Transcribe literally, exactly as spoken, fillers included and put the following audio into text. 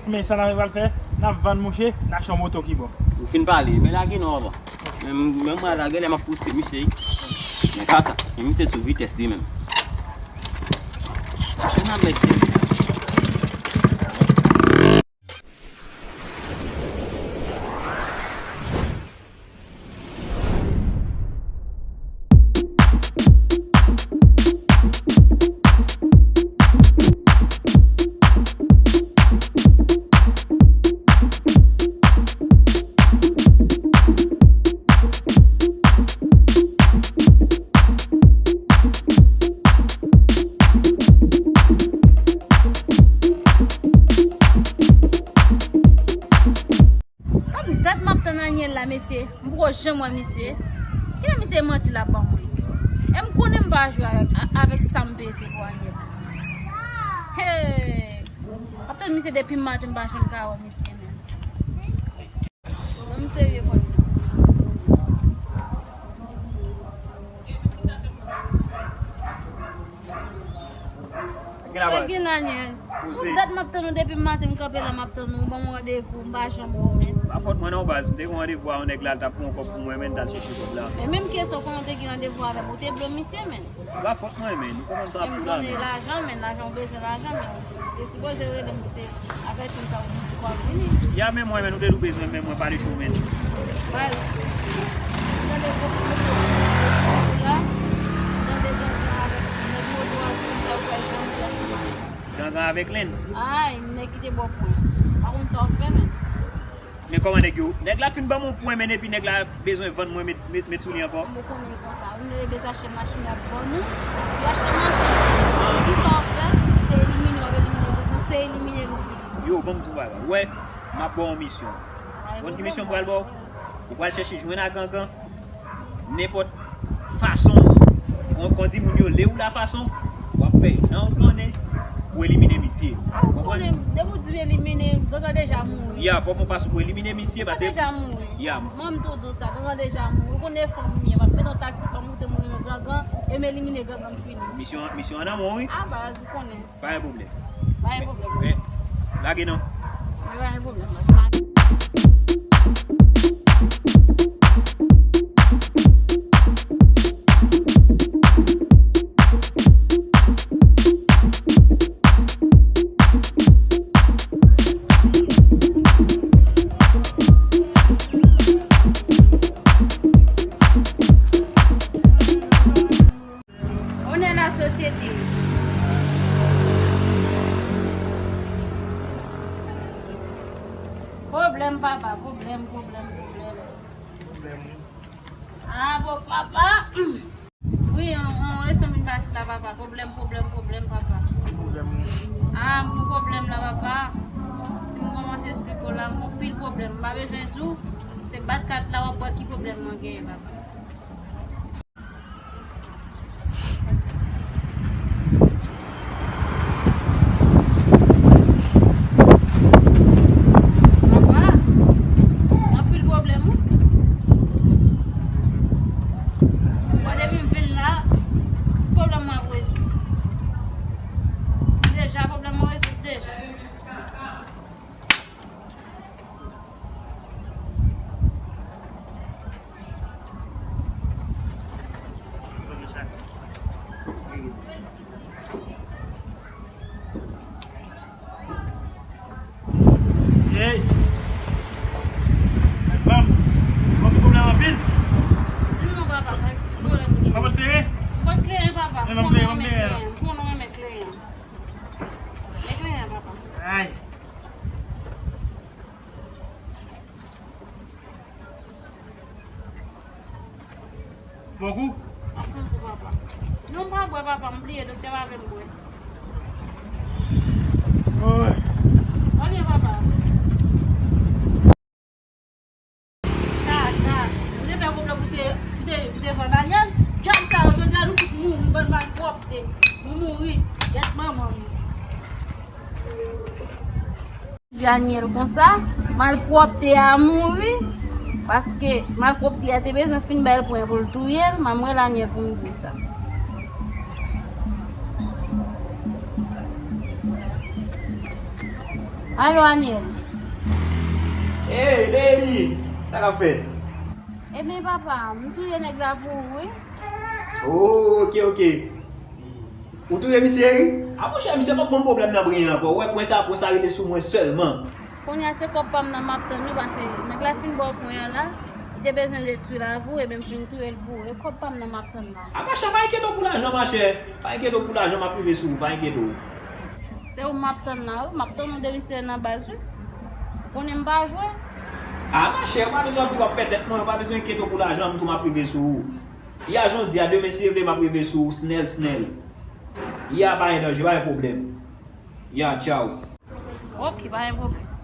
Men sa n pral fè, n ap vann mouche, n achte yon moto ki bon. Ou fin pale, men lage non papa. Men, men mwen lage lè m ap poste misye. Men kaka, men misye sou vitès li menm. Chen nan mèt. Kòm dat m ap tann Aniel la, mesye, m poko janm wè misye. Kilè misye manti l ap ban mwen? E m konnen m pa jwe avèk, a-, avèk sa m peze pou Aniel. Hey! M ap tann misye depi maten, m pa janm ka wè misye menm. Bon, m serye kounye a. Sa gen la, Aniel? Pou dat m ap tann ou depi maten, m kanpe la, m ap tann ou, ou ban m randevou, m pa janm wè w menm. Pa fòt mwen non, baz. M te gen randevou a yon nèg la, l t ap fè yon kòb pou mwen, men l t al chèche kòb la. Men menm kesyon, konnen w te gen randevou avè m, ou te blo misye, men. Pa fòt mwen, men. Nou konprann sa pou la, men. Lajan, men, lajan, ou bezwen lajan, men. Ou te sipoze rele m pou te avèti m sa ou di w ap vini. Ya, men mwen, men, nou te dou bezwen, men mwen pale cho, men. Baz. Tande gwo kout la. Tande gangan avèk nèg moto a, di konn sa ou pral vann pou la. Gangan avèk Lens. Ay, nèg ki te bò pwen. Pa konn sa w ap fè, men. Men kòman nèg yo? Nèg la fin ban m yon pwen, men epi nèg la bezwen vann mwen, met, met, met sou li ankò. Ou konnen konsa. Ou leve sa achte machin, y ap vann ou. Y achte machin. Ki sa w ap fè? Se elimine, w ap elimine, se elimine l ou fini. Yo, ban m di w bagay. Ou wè, m ap ba w yon misyon. Ou konn ki misyon m pral ba w? Ou pral chèche jwenn a gangan. Nenpòt fason, kon, kon di moun yo, le ou la fason, w ap fè nan ou konnen pou elimine misye. A, ou konnen, depi w di elimine, gangan deja mouri. Ya, fò w fè yon fason pou elimine misye, paske deja mouri. Ya. Mwen, m tou di w sa, gangan deja mouri. Ou konnen fanm m ye, m ap mete yon taktik, m ap montre moun yo gangan, e m elimine gangan, m fini. Misyon, misyon an nan men w, wi. A, baz, ou konnen. Pa gen pwoblèm. Pa gen pwoblèm. Men, lage non. Men pa gen pwoblèm, baz. Onè la sosyete. Pwoblèm, papa, pwoblèm, pwoblèm, pwoblèm. Pwoblèm, wi. A, bon, papa. Wi, on, on leson vin pase la, papa. Pwoblèm, pwoblèm, pwoblèm, papa. Pwoblèm, wi. A, m gon pwoblèm la, papa. Si m kòmanse esplike w la, m gon pil pwoblèm. M pa bezwen di w, se bat kat la, w ap wè ki pwoblèm mwen genyen, papa. Papa, anpil pwoblèm, wi. Mwen, depi m vin la, pwoblèm mwen ap rezoud. Deja, pwoblèm mwen rezoud deja. Hey! Fanm, fanm gen pwoblèm anpil. Di m non, papa, sa ki pwoblèm gen? Papa, kleren? Mwen kleren, papa. Mwen kleren, mwen kleren. Mwen kleren, papa. Ay. Bòkou? Ap pran kou, papa. Non, m pa bwè, papa, m bliye, doktè pa vle m bwè. Oy. Oke, papa. Sa, sa. Ou te fè konplo pou te, pou te, pou te vann Ariel. Djab sa yo, jodi a nou fout mouri, bann malpwòpte. Nou mouri. Gyèt manman nou. Di Aniel konsa, malpwòpte a mouri, paske malpwòpte a te bezwen fin ba l pwen pou l touye l, m a mwen Aniel pou m di l sa. Alo, Aniel. Hey, Lady! Sa k ap fèt? Ebyen, papa, m touye nèg la pou ou, wi. Oh, ok, ok. Ou touye misye, wi? A, monchè, misye p ap ban m pwoblèm nan bri ankò. Ou wè, pwen sa, pwen sa rete sou mwen sèlman. Kounye a se kòb pa m nan m ap tann wi, paske nèg la fin ba w pwen an la, li te bezwen detwi lavi w, ebyen m fin touye l pou ou. E kòb pa m nan m ap tann la. A, machè, pa enkyete w pou lajan, machè. Pa enkyete w pou lajan, m ap rive sou ou, pa enkyete w. Se ou m ap tann la, wi. M ap tann ou demisyonnen nan baz, wi. Ou konnen m pa jwe. A, machè, ou pa bezwen ap di w ap fè tèt mwen, ou pa bezwen enkyete w pou lajan, m tou m ap rive sou ou. Ya, jan w di a, demen si Dye vle, m ap rive sou ou, snèl, snèl. Ya, pa gen danje, pa gen pwoblèm. Ya, tchaw. Ok, pa gen pwoblèm.